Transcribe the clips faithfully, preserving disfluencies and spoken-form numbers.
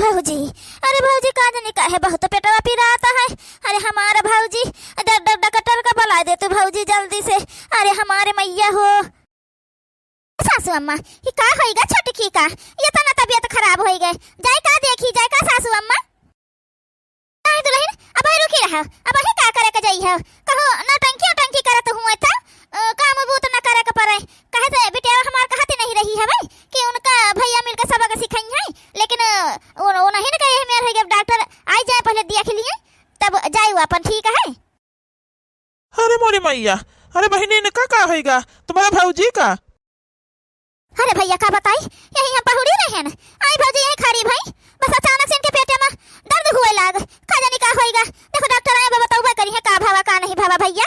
भौजी, अरे भौजी, का जानी काहे बहुत पेटवा पिरात है। अरे हमार भौजी, ड-, ड-, डॉक्टर का बुलाइ दे तू भौजी जल्दी से। अरे हमार मइया हो। सासू अम्मा, ई का होइगा छोटकी का? एतना तबियत खराब होइ गए। जाए का देखी, जाए का सासू अम्मा? नाहीं दुलहिन, अबहीं रुकी रहा। अबहीं का करे के जइहउ? कहूँ नौटंकी, नौटंकी करत हुए त, अ, काम बूत न करे के परे। कहे से बिटिया हमार कहत नहीं रही हवे कि उनका भइया मिलके सबक सिखइहैं, लेकिन, अ, ओ, ओ नहीं न कहे मेर होइगा, डॉक्टर आइ जाए पहिले देख लिए, तब जाए उ आपन, ठीक है? अरे मोरी मइया, अरे बहिनी, इनका का होइगा, तुम्हारे भौजी का? अरे भइया, का बताई, यहीं हम पहुड़ी रहेन। आई भौजी, यहीं खड़ी भई, बस अचानक से इनके पेटे मा दर्द हुए लाग, का जानी का होइगा। देखो डॉक्टर आए बा, बतउबे करिहैं का भवा का नहीं भवा भइया।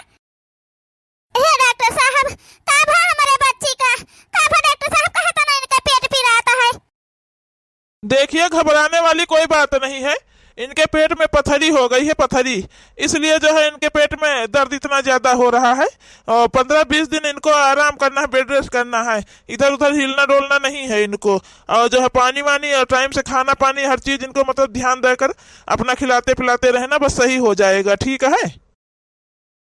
हे डॉक्टर साहब, का भा हमरे बच्ची का? का भा डॉक्टर साहब, कहे तो ना इनका पेट पिरात है। देखिए, घबराने वाली कोई बात नहीं है। इनके पेट में पथरी हो गई है, पथरी, इसलिए जो है इनके पेट में दर्द इतना ज़्यादा हो रहा है। और पन्द्रह बीस दिन इनको आराम करना है, बेड रेस्ट करना है, इधर उधर हिलना डोलना नहीं है इनको। और जो है पानी वानी और टाइम से खाना पानी, हर चीज़ इनको मतलब ध्यान देकर अपना खिलाते पिलाते रहना, बस सही हो जाएगा, ठीक है।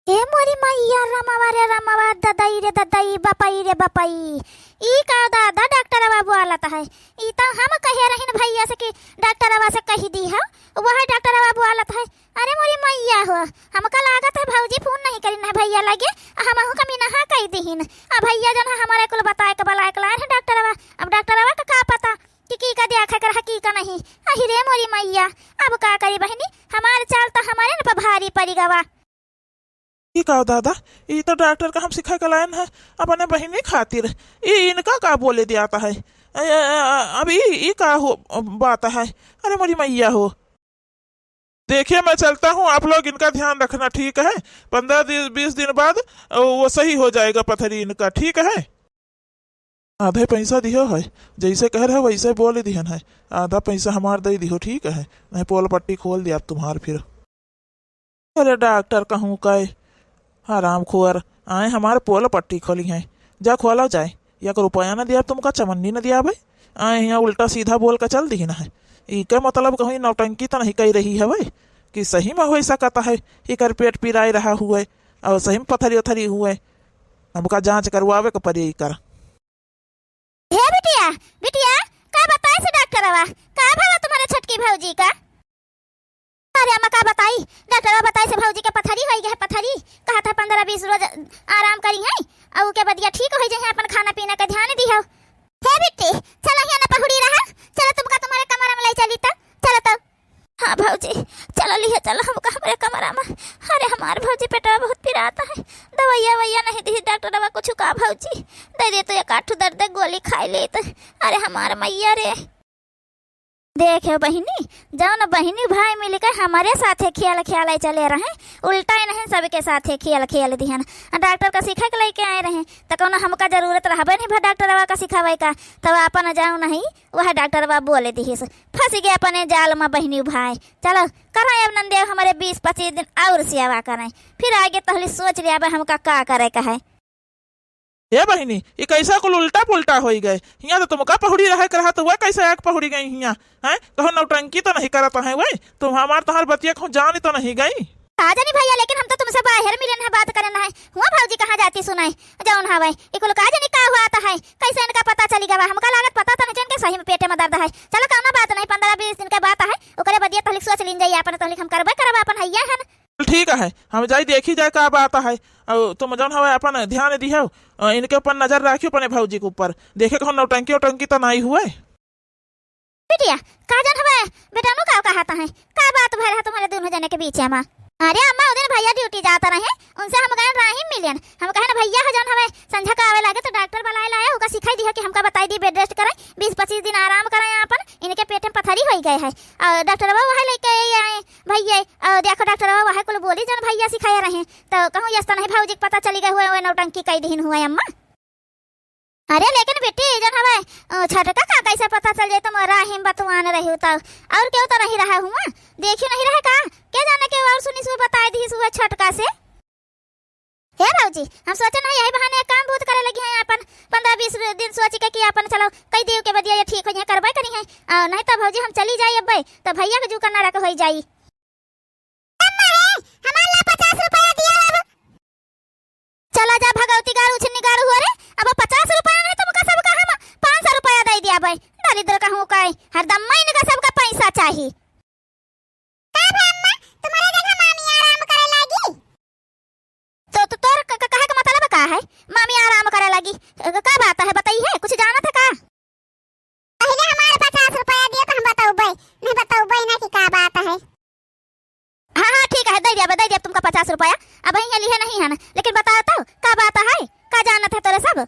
ए मोरी मइया रमवा रे रमवा, ददई रे ददई, बपई रे बपई। ई का दादा डॉक्टरवा बोलत है? ई तो हम कहे रहिन भइया से कि डॉक्टरवा से कहि दिहउ, वह डॉक्टरवा बोलत है। अरे मोरी मइया हो, हमका लागत है भौजी फोन नहीं करिन है भइया लगे, आ हमहू का मिनहा कहि दिहिन। आ भइया जउन है हमारे कुल बताए के बलाए के लाए है डॉक्टरवा। अब डॉक्टरवा का का पता कि की का देखा कर है, की का नहीं। अहि रे मोरी मइया, अब का करी बहिनी, हमार चाल तो हमारे न पर भारी परि गवा। ई का दादा, ई तो डॉक्टर का हम सिखा के लायन है अपने बहिनी खातिर। ई इनका का बोले दियात है? ए, ए, ए, अब ई, ई का हो, बात है? अरे मोरी मइया हो। देखिए, मैं चलता हूँ, आप लोग इनका ध्यान रखना, ठीक है? पन्द्रह दिन, बीस दिन बाद, अ, वो सही हो जाएगा पथरी इनका, ठीक है? आधे पैसा दिहो है, जैसे कह रहे वैसे बोल दिहन है। आधा पैसा हमार दे दिहो, ठीक है? नहीं पोल पट्टी खोल दिया अब तुम्हार फिर। अरे डॉक्टर कहूँ का, हराम खोर, आए हमार पोल पट्टी खोलिहैं। जा खोला जाए, एक रुपया न दिया तुमका, चवन्नी न दिया भाई। आए हियाँ उल्टा सीधा बोल के चल दिहिन है। इके मतलब कहूँ नौटंकी तो नहीं कहि रही है भाई, कि सही में होइ सकत है, इकर पेट पिराए रहा हुए और सही में पथरी उथरी हुए। हमका जाँच करवावे के पड़ी इकर। हे बिटिया, बिटिया, का बताइस डॉक्टरवा? का भवा तुम्हारे छोटकी भौजी का? अरे अम्मा, का बताई, डॉक्टरवा बताइस भौजी के पथरी होइ गए, पथरी। कहत है पन्द्रह बीस रोज आराम करिहैं, अउ उके बदिया ठीक होइ जइहैं, अपन खाना पीना के ध्यान दिहउ। हे बिट्टी, चला हियाँ न पहुड़ी रहा, चला तुमका तुम्हारे कमरा में लइ चली तब, चला तब। हाँ भौजी, चला लिहे चला हमका हमरे कमरा में। अरे हमार भौजी पेटवा बहुत पिरात है, दवाइया ववाइया नहीं दिहिस डॉक्टरवा कुछ का भौजी? दे दे तो एक आठ दर्द गोली खाइ लेइत। अरे हमार मइया रे। देखे बहिनी, जउन बहिनी भाई मिलके हमरे साथे खेल खेलाइ चले रहे, उल्टा इनहन सबके साथे खेल खेल दिहन। आ डॉक्टर का सिखा के लइके आए रहे, त कउनो हमका जरूरत रहबे नहीं भा डॉक्टरवा का सिखावे का, तब आपन जउन है वह डॉक्टरवा बोले दिहिस। फँसि गए अपने जाल मा बहिनी भाई। चलो, करा अब नंदे हमरे बीस पच्चीस दिन अउर सेवा करें, फिर आगे तहली सोच लिया अब हमका का करे का है। ए बहिनी, ई कैसा कुल उल्टा पुल्टा होइ गए? हियाँ तो तुमका पहुड़ी रहे के रहा, तो वह कैसे आके पहुड़ी गई हियाँ? हैं? कहूँ नौटंकी तो नहीं करत है वह? तुम हमार तोहार बतिया कहूँ जान तो नहीं गई? का जानी भइया, लेकिन हम तो तुमसे बाहर मिलन है, बात करन है। हुआ भौजी कहाँ जाती सुनाई? जउन हवे, ई कुल का जानी का हुआ आता है? कैसे इनका पता चली गवा? हमका लागत पता तो नहीं चल के सही में पेटे में दर्द है। चलो कउनो बात नहीं, पन्द्रह बीस दिन के बात है, ओकरे बदिया तहलिक सोच लीन जाई, अपन तहलिक हम करबे करब, अपन हइया हन। ठीक है, हम जाई देखी जाए का बात है। अउ तुम जउन हवे अपन ध्यान दिहो, अ, इनके ऊपर नजर राखियो अपने भौजी के ऊपर, देखे कहूँ नौटंकी उटंकी तो नहीं हुए। बिटिया, का जउन हवे, बेटा नु का कहत है? का बात भय रहा तुम्हारे दुनो जने के बीच में? अरे अम्मा, उ दिन भइया ड्यूटी जात रहे, उनसे हम गए राही मिलेन। हम कहे ना भइया हो जउन हवे, संझा का आवे लागे तो डॉक्टर बुलाए लाए, ओका सिखाई दिहो कि हमका बताई दी बेड रेस्ट करे, बीस पच्चीस दिन आराम करे आपन, इनके पेट में पथरी होइ गए है। अउर डॉक्टरवा वह लइके आए भइया, अउर देखो डॉक्टरवा वह कुल बोली जउन भइया सिखाए रहे, तो कहूँ यस तो नहीं भौजी के पता चली गए हुए, वह नौटंकी कई दिहिन हुए अम्मा। अरे लेकिन बेटी, जउन हवे, अ, छोटका का कैसे पता चल जाई? तुम राही में बतवान रही हो तब, अउर केहू तो नहीं रहा हुआ, देखियो नहीं रहे का? के जाने के अउर सुनी सुबह बताए दी सुबह छोटका से। हे भौजी, हम सोचे नहीं, यही बहाने एक काम बहुत करे लगी हैं अपन, पन्द्रह बीस दिन सोची के कि अपन चलो कई देव के बदिया ये ठीक हो जाए, करबे करी है। आ, नहीं तो भौजी हम चली जाई अब्बे, तो भैया के जू का नरक होई जाई। अम्मा हे, हमार ला पचास रुपया दिया अब। चला जा भगवती गाड़ू, छिन्नी गाड़ू हो रे, अब पचास रुपया नहीं तुमका सबका हम पाँच सौ रुपया दे दिया बे। दरिद्र कहूँ का, हरदम मैं इनका सबका पैसा चाही। का भे अम्मा, तुम्हारे जगह मामी आराम करे लागी? तो, तो तोर क-, क-, कहे का मतलब का है? मामी आराम करे लागी, क-, का बात है, बताई है, कुछ जानत है का? पहिले हमारे पचास रुपया दिया तो हम बतौबे, नहीं बतौबे ना कि का बात है। हाँ, हाँ, ठीक है, दे दिया, दे दिया तुमका पचास रुपया। अब यहाँ लिहे नहीं है ना, लेकिन बताओ तो, का बात है, का जानत है तोरे सब?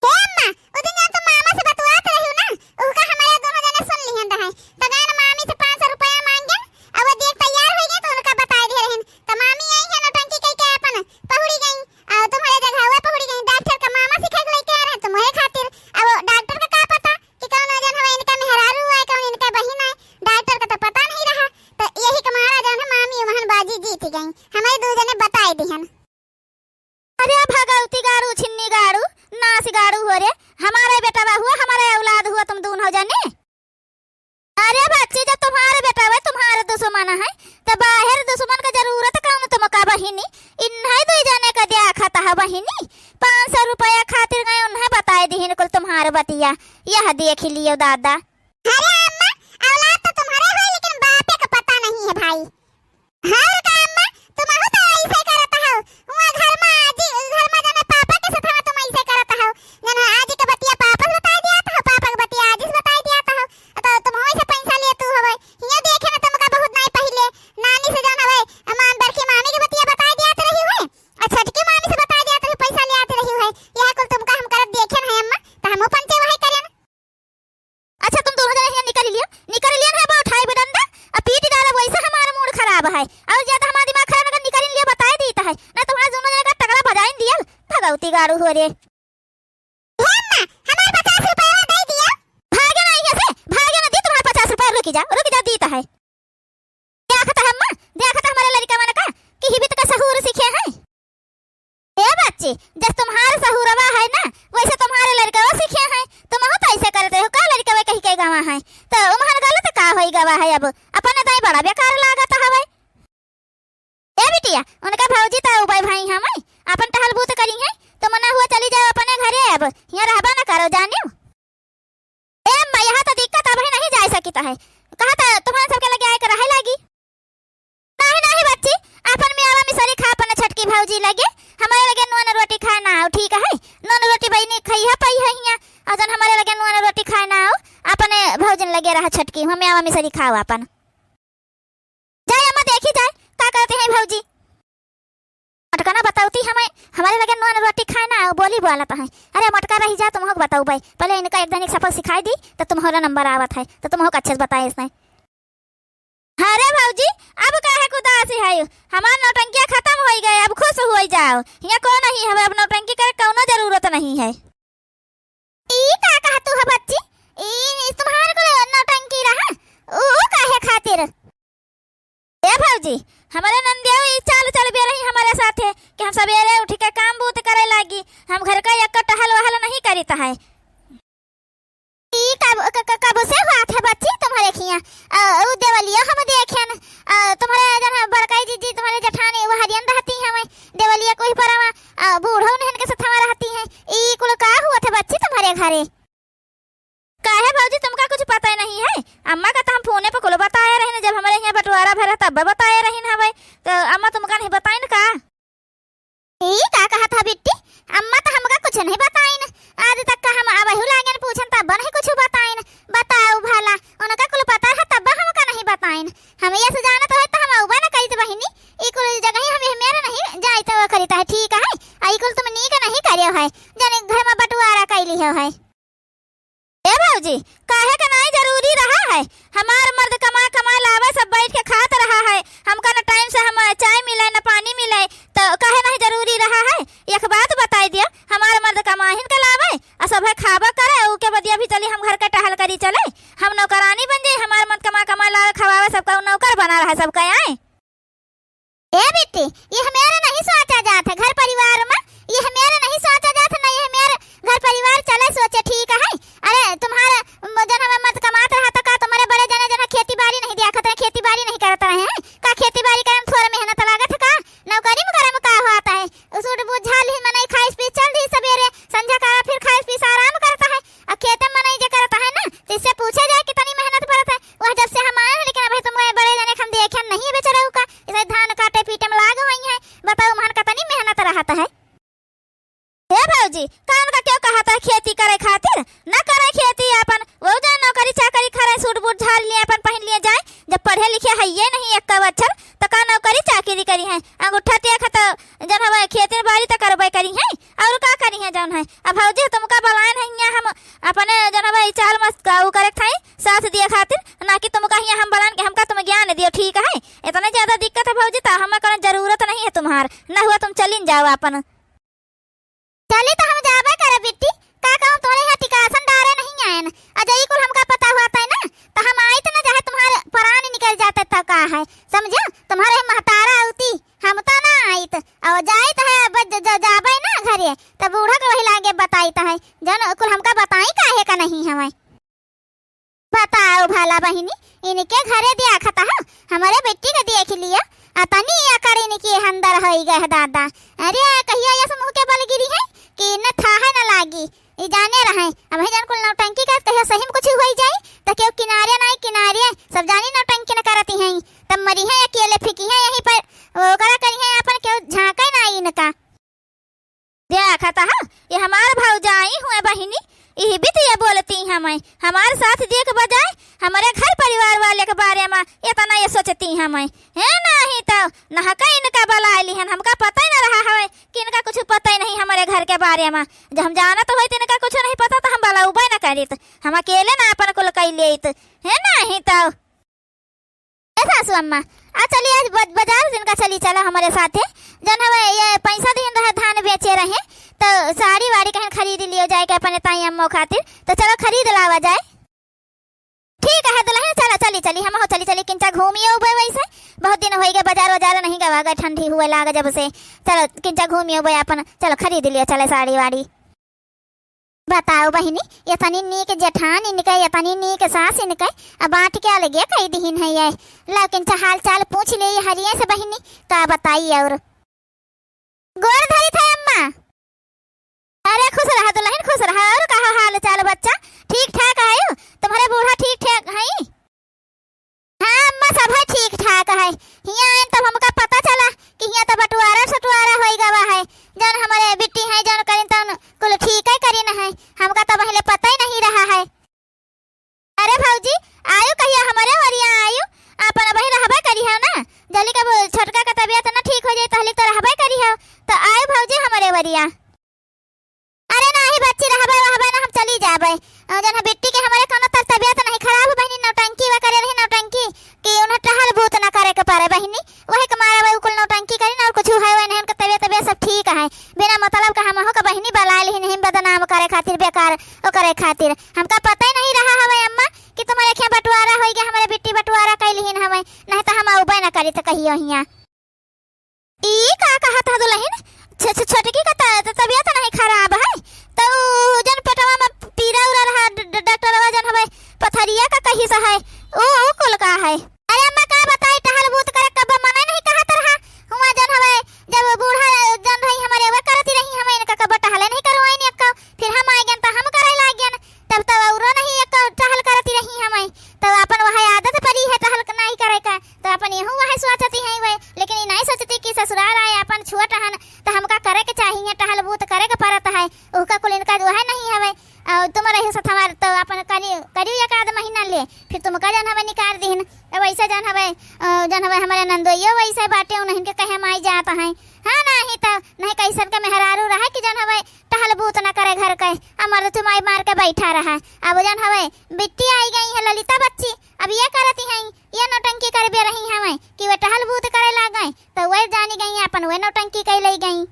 हे अम्मा, उ दिन जब तुम मामा से बतुआत रही ना, उहका हमारे दोनों जने सुन लिहन रहे। तो गए ना मामी से पाँच सौ रुपया मांगेन, अब वो देख तैयार हो गए तो उनका बताए दे रहन। तो मामी आई है नौटंकी कह के अपन पहुड़ी गई, और तुम्हारे जगह हुआ पहुड़ी गई। डॉक्टर का मामा सिखा के लेके आ रहे तुम्हारे खातिर। अब वो डॉक्टर का का पता कि कौन वजन हवा इनका मेहरारू हुआ है, कौन इनका बहिन है, डॉक्टर का तो पता नहीं रहा। तो यही कमारा जौन है मामी वहन बाजी जीत गई, हमारे दो जने बताए दिहन। अरे भगवती गाड़ू, छिन्नी गाड़ू, नास गाड़ू हो रे, हमारे बेटवा हुआ, हमारे औलाद हुआ तुम दून हो जाने। अरे बच्ची, जब तुम्हारे बेटवा तुम्हारे दुश्मन है, तो बाहर दुश्मन का जरूरत कौन तुमका बहिनी? इन्हें दो जने का द्याखत है बहिनी, पाँच सौ रुपया खातिर गए उन्हें बताए दिहिन कुल तुम्हारे बतिया, यह देख लियो दादा। अरे अम्मा, औलाद तो तुम्हारे होई, लेकिन बापे का पता नहीं है भाई। हाँ का अम्मा, तुमहू तो ऐसे करत हो। वहाँ घर में आजी, घर में जने पापा के साथ में तुम ऐसे करत हो। जने आजी के बतिया पापा से बताई दिया तो, पापा के बतिया आजी से बताई दिया तो। तो तुमहू ऐसे पैसा लिए तू हवे। हिया देखे ना तुमका बहुत नहीं पहिले। नानी से जौन हवे, अम्मा बड़की मामी के बतिया बताई दिया तो रही हुए। और छोटकी मामी से बताई दिया तो रही, पैसा ले आते रही हुए। यह कुल तुमका हम करत देखे नहीं अम्मा, तो हमहू पंचे वही करें। अच्छा, तुम दोनों जने हियाँ निकल लियो, निकल लियो ना, अब उठाई बडंडा, अब पीट डालब, वैसे हमारा मूड खराब है, और ज्यादा हमारा दिमाग खराब अगर निकल लियो, बताए दीत है, ना तुम्हारे दोनों जने का टकला बजाइन दियल, भगवती गाड़ू हो रे। हे अम्मा, हमारे पचास रुपया दे दिया। भागे ना यहाँ से, भागे ना दी तुम्हारे पचास रुपया, रुक जा, रुक जा, दीत है। देखत है अम्मा, देखत है हमारे लड़का मन का कि हिबित का सहूर सीखे हैं। ए बच्ची, जस तुम्हार सहूरवा है ना, वैसे तुम्हारे लड़कवा सीखे हैं। तुमहू तो ऐसे करते हो का, लड़कवे कही के गवा है, तो उम्हन गलत का होई गवा है? अब अपने दाई बड़ा बेकार लागत हवे। ए बिटिया, उनका भौजी तो उबे भाई हमें, अपन टहल बूत करी है, तो मना हुआ चली जाओ अपने घरे, अब यहाँ रहबा न करो जानियो। ए अम्मा, यहाँ तो दिक्कत अब है, नहीं जाए सकित है। कहा था तुम्हारे सबके लगे आए के रहे लागी। नहीं, नहीं बच्ची, अपन मेवा मिसरी खा अपन छोटकी भौजी लगे, हमारे लगे नून रोटी खाए ना आओ, ठीक है? नून रोटी बहिनी खाई है, पाई है हियाँ, और जन हमारे लगे नून रोटी खाए ना आओ, अपने भौजन लगे रहा छोटकी, हम मेवा मिसरी खाओ अपन। जाए अम्मा, देखी जाए, का करते हैं भौजी। मोटका ना बतौती हमें, हमारे लगे नून रोटी खाए ना, बोली बोलत है। अरे मोटका रही जा, तुमहू के बतौबे। पहले इनका एक दिन एक सबक सिखाई दी, तो तुम्हारा नंबर आवत है, तो तुमहू के अच्छे से बताए इसने। अरे भौजी, अब काहे के उदासी है? हमार नौटंकिया खत्म होई गए, अब खुश होई जाओ। यहाँ कौन नहीं हमें, अब नौटंकी करे कौनो जरूरत नहीं है। ई का कहतू ह बच्ची? ई तुम्हार कुल नौटंकी रहा? ऊ काहे खातिर? ए भौजी, हमरे नंदिया ई चाल चलबे रही हमरे साथे कि हम सबेरे उठ के काम बूत करे लागी, हम घर का एक टहल वहल नहीं करित है। ई कब, क-, क-, कब से हुआ था बच्ची तुम्हारे खिया? अ, ऊ देवलिया हम देखेन, अ, तुम्हारे जन बड़काई जीजी, तुम्हारे जेठानी, वो हरियन रहती हमें, देवलिया कोई परवा, अ, बूढ़ो उन्हन के साथ हमारा रहती हैं। ई कुल का हुआ था बच्ची तुम्हारे घरे? काहे भौजी, तुमका कुछ पता ही नहीं है? अम्मा का तो हम फोने पर कुल बताए रहे, जब हमारे यहाँ बंटवारा भरा तब बताए रही हवे, तो अम्मा तुमका नहीं बताइन का? ई का कहत ह बिट्टी? अम्मा तो हमका कुछ नहीं बताइन। आज तक का हम अबहू लागन पूछन तब नहीं कुछ बताइन। बताओ भला, उनका कुल पता है तब हमका नहीं बताइन। हम ये से जानत होइत तो हम अउबे न करित बहिनी। ई कुल जगह हम ये मेरे नहीं जाइत वो करित है, ठीक है? आ ई कुल तुम नीक नहीं करियो है, जने घर में बंटवारा कइ लियो है। ए भौजी, काहे के नाई जरूरी रहा है? हमार मर्द कमा कमा लावे, सब बैठ के खात रहा है। हमका न टाइम से हम चाय मिले, न पानी मिले, तो काहे नहीं जरूरी रहा है? एक बात बताई दिया, हमार मर्द कमाहिन के लावे, आ सब है खाबा करे, ऊ के बदिया भी चली हम घर के टहल करी चले। हम नौकरानी बन जाई, हमार मर्द कमा कमा लावे, खवावे, सबका ऊ नौकर बना रहा, सबका आए। ए बिट्टी, ये हमारे नहीं सोचा जात है घर परिवार मा, यह मेरे नहीं सोचा जात, ना यह मेरे घर परिवार चले सोचे, ठीक है। अरे तुम्हारे म-, जन हमें मत कमात रहा तो का तुम्हारे बड़े जने जन खेती बाड़ी नहीं देखत रहे, खेती बाड़ी नहीं करत रहे हैं का? खेती बाड़ी करे में थोड़ा मेहनत लागत है का? नौकरी में करे में का होत है? सूट बूट झाल ही मनई खाइस पीस चल दी सबेरे, संझा का फिर खाइस पीस आराम करत है। अब खेते में मनई जे करत है ना, तो इससे पूछे जाए कितनी मेहनत पड़त है। वह जब से हम आए हैं, लेकिन अभी तुम बड़े जने के हम देखे नहीं है बेचारे का, इसे धान काटे पीटे में लाग हुई है। बताओ, उम्हन कितनी मेहनत रहत है। हे भौजी, का उनका क्यों कहत है खेती करे खातिर? ना करे खेती अपन, वो जाए नौकरी चाकरी करे, सूट बूट झाड़ लिए अपन पहिन लिए जाए। जब पढ़े लिखे है ये नहीं एक अक्षर, तो का नौकरी चाकरी करी है? अंगूठा टेक है तो जन हवे खेती बाड़ी तो करबे करी है, और का करी है जौन है। अब भौजी तुमका बलायन है यहाँ हम अपने जन हवे चाल मस्त का ऊ करे थाई साथ दिए खातिर, ना कि तुमका यहाँ हम बलान के हमका तुम ज्ञान दियो, ठीक है? इतने ज्यादा दिक्कत है भौजी, तो हमें कोनो जरूरत नहीं है तुम्हार, ना हुआ तुम चलिन जाओ अपन। चली तो हम जाबे करे बिट्टी, का कहूँ तोरे यहाँ टिकासन डारे नहीं आयन। अजय कुल हमका पता हुआ तय ना, तो हम आइत ना चाहे तुम्हारे परान निकल जाते तो का है, समझो? तुम्हारे महतारा आउती, हम तो ना आइत। और जाइत है अब ज-, ज-, जाबे ना घरे, तो बूढ़ा के वही लागे बताइत है, जन कुल हमका बताई काहे का नहीं हमें। बताओ भला बहिनी, इनके घरे देखत हो, हमरे बेटी के देख लिया, अतनी अकड़ इनके अंदर होई गए दादा। अरे कहिया यस मुँह के बल गिरी है कि न थाहे न लागी, ई जाने रहे। अब ही जन कुल नौटंकी का कहिया सही में कुछ होई जाई, तो केहू किनारे नाई किनारे, सब जानी नौटंकी न करती हैं, तब मरी है अकेले फिकी है यहीं पर, ओकरा करी है अपन केहू झाँके नाई इनका। देखत ह, ये हमार भौजाई हुए बहिनी, इही बित ये बोलती हमें, हमार साथ दिए के बजाय हमरे घर परिवार वाले के बारे में इतना ये सोचती हमें। हे नाही तो नहका इनका बलाय लिहन, हमका पता ही न रहा हवे कि इनका कुछ पता ही नहीं हमरे घर के बारे में। जब हम जानत होइत इनका कुछ नहीं पता तो हम बलौबे न करित, हम अकेले ना अपन कुल कई लेइत। हे नाही तो ए सासू अम्मा, आ चली आज ब-, बाजार जिनका चली चला हमरे साथे। जन हवे ये पैसा दिन रहे, धान बेचे रहे, तो साड़ी वाड़ी कहीं खरीद लियो जाए के अपने ताई अम्मो खातिर, तो चलो खरीद लावा जाए। ठीक है दुल्हन, चलो चली चली, हम हो चली चली, किंचा घूमियो उबे वैसे, बहुत दिन होई गए बाजार वाजार नहीं गवा गए, ठंडी हुए लाग जब से। चलो किंचा घूमियो उबे अपन, चलो खरीद लियो चले साड़ी वाड़ी। बताओ बहिनी, एतनी नीक जेठान इनके, एतनी नीक सास इनके, आ बाँट के अलगे कई दिहिन है ये। लौकिन चा हाल चाल पूछ ले हरिये से बहिनी, का बताई और। गोर धरी थे अम्मा। अरे खुश रहा दुल्हन, खुश रहा। और कहा हाल चाल बच्चा, ठीक ठाक है? तुम्हारे बूढ़ा ठीक ठाक है? हाँ अम्मा, सब है ठीक ठाक है। हियाँ आइन तब हमका पता चला कि हियाँ तो बंटवारा सटवारा होई गवा है। जौन हमरे बिट्टी है, जौन करिन तौन कुल ठीक है करिन है। हमका तो पहले पता ही नहीं रहा है। अरे भौजी, आयु कहिया हमरे ओरिया आयु, अपन वही रहबे करी हो ना। जल्दी कब छोटका का तबीयत ना ठीक हो जाए, तहली तो रहबे करी हो, तो आयु भौजी हमरे ओरिया। अरे नाही बच्ची, रहबे वहबे ना, हम चली जाबे। अ, जन बिट्टी के हमरे कौनो तर तबियत नहीं खराब बहिनी, नौटंकी वा करे रही नौटंकी कि उन्हें टहल बूत ना करे के पारे बहिनी, वही के मारे वही कुल नौटंकी करी ना, और कुछ है वही नहीं, उनके तबियत, तबियत सब ठीक है। बिना मतलब का हम हो के बहिनी बलाय लिहिन नहीं बदनाम करे खातिर, बेकार ओ करे खातिर। हमका पता ही नहीं रहा हवे अम्मा कि तुम्हारे क्या बंटवारा होई गया, हमारे बिट्टी बंटवारा कई लिहिन हवे, नहीं तो हम आउबे ना करी तो कहियो हियाँ। ई का कहत ह दुल्हन? छ-, छ-, छोटकी का त-, त-, तबियत नहीं खराब है, त उ जन पेटवा में पीरा उरा रहा, ड-, ड-, डॉक्टरवा जन हवे पथरिया का कहिस है, उ, उ कुल का है? अरे अम्मा का बताई, टहल बूत करे कब मना नहीं कहत रहा, हुआ जन हवे जब बूढ़ा जन रही हमारे वे करती रही, हमें इनका कब टहले नहीं करवाई नहीं अक्का, फिर हम आए गन त हम करे लाग गन। तब तो औरो नहीं एक टहल करती रही हमें, तो अपन वह आदत पड़ी है टहल क-, नहीं करे का, तो अपन यहू वह सोचती हैं वह, लेकिन ये नहीं सोचती कि ससुराल आए अपन छोट हन, तो हमका करे के चाहिए, टहल बूत करे के पड़त है, उहका कुल इनका जो है नहीं हवे। और तुम रही सत हमारे तो अपन करी, करी एक आध महीना ले, फिर तुमका जन हवे निकाल दीहन। अब वैसे जन हवे, अ, जन हवे हमारे नंदोइयो वैसे बाटे, उन्हीं के कहे माई जात हैं। हाँ नहीं तो, नहीं कैसन के मेहरारू रहे कि जन हवे टहल बूत न करे घर के, आ मर्द चुमाई मार के बैठा रहा। अब जन हवे बिट्टी आई गई है ललिता बच्ची, अब ये करती हैं, ये नौटंकी करबे रही हवे कि वे टहल बूत करे लाग गए, तो वे जानी गई अपन वे नौटंकी कई लई गई।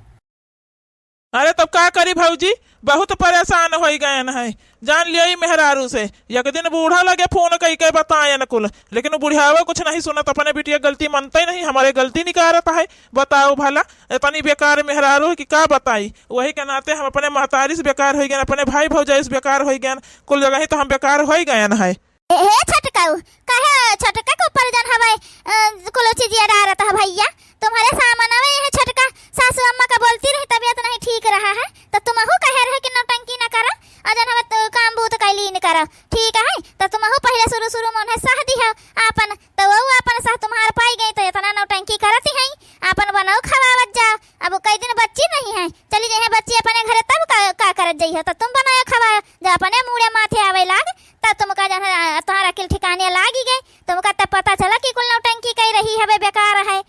अरे तब का करी भौजी, बहुत परेशान होइ गयन है, जान लिया ई मेहरारू से। एक दिन बूढ़ा लगे फोन कई के बतायन कुल, लेकिन उ बुढ़ियावा कुछ नहीं सुनत, अपने बिटिया गलती मनते नहीं, हमरे गलती निकारत है। बताओ भला, इतनी बेकार मेहरारू है कि का बताई। वही के नाते हम अपने महतारी से बेकार होइ गयन, अपने भाई भौजाई से बेकार होइ गयन, कुल जगह ही तो हम बेकार होइ गयन है। ए, हे छोटकऊ, काहे छोटका के ऊपर जन हवै, अ, कुल चीजिया डारत है भइया? तुम्हरे सामनवे है छोटका, सासू अम्मा का बोलती रही, तबियत नहीं ठीक रहा है, तो तुमहू कहे रहे कि नौटंकी न करा, अउर जन हवै तो काम बूत कैली न करा, ठीक है? तो तुमहू पहिले शुरू शुरू में उन्हें सह दिहो आपन, तो वो आपन सह तुम्हार पाई गई, तो इतना नौटंकी करती हैं, आपन बनाओ खवावत जाओ। अब कई दिन बच्ची नहीं है, चली जइहैं बच्ची अपने घरे, तब का, का करत जइहो? तो तुम बनाओ खवाओ, जब अपने मूड़े माथे आवे लाग, तब तुमका जन है, तुम्हार अकिल ठिकाने लागी गई, तुमका तब पता चला कि कुल नौटंकी कई रही हवे, बेकार है।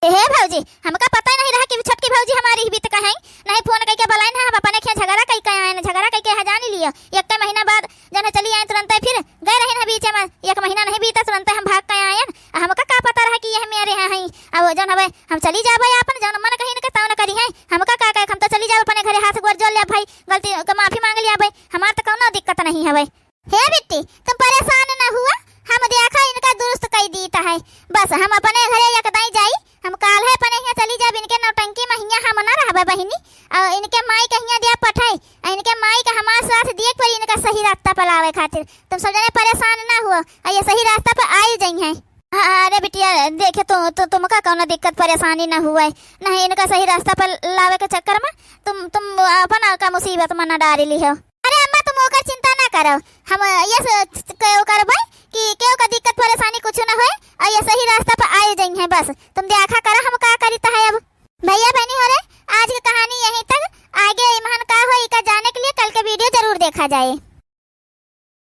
हे भौजी, हमका पता नहीं रहा कि छोटकी भौजी हमारी ही बीत का है, नहीं फोन कइके बुलाइन है, हम अपने खें झगड़ा कइके आएन, झगड़ा कइके यहाँ जान लियो। एक महीना बाद जन है चली आएन, तुरंते फिर गए रहिन है बीच में, एक महीना नहीं बीता, तुरंते हम भाग के आएन। आ हमका का पता रहा कि यह मेरे यहाँ हैं। अब जन हवे हम चली जाबे आपन, जौन मन कही इनके तौन करी है, हमका का कहे, हम तो चली जाबे अपने घरे, हाथ गोड़ जोड़ ले भाई, गलती के माफी मांग लिया भाई, हमार तो कौनो दिक्कत नहीं हवे। हे बिट्टी, तुम परेशान न हुआ, हम देखा इनका दुरुस्त कई दीत है। बस हम अपने घरे एक दाई जाई, हम काल है अपने हियाँ चली जाब, इनके नौटंकी में हियाँ हम न रहबे बहिनी। अउर इनके माई के हियाँ दिया पठाई, अउर इनके माई के हमार साथ दिए के पड़ी इनका सही रास्ता पर लावे खातिर। तुम सब जने परेशान न हुआ, अउर ये सही रास्ता पर आई जइहैं। हाँ, अरे बिटिया, देखे तू, तू, तुमका कौनो दिक्कत परेशानी न हुए, नहीं इनका सही रास्ता पर लावे के चक्कर में तुम, तुम अपन का मुसीबत में न डारी लिहो। अरे अम्मा, तुम ओकर चिंता ना करो, हम ये स-, केहू करबै कि केहू का दिक्कत परेशानी कुछ ना होए अउर ये सही रास्ता पर आए जइहैं। बस तुम देखा करो हम का करीत है अब। भइया बहिनी हो रे, आज की कहानी यहीं तक। आगे इम्हन का होई, इका जाने के लिए कल के video जरूर देखा जाए।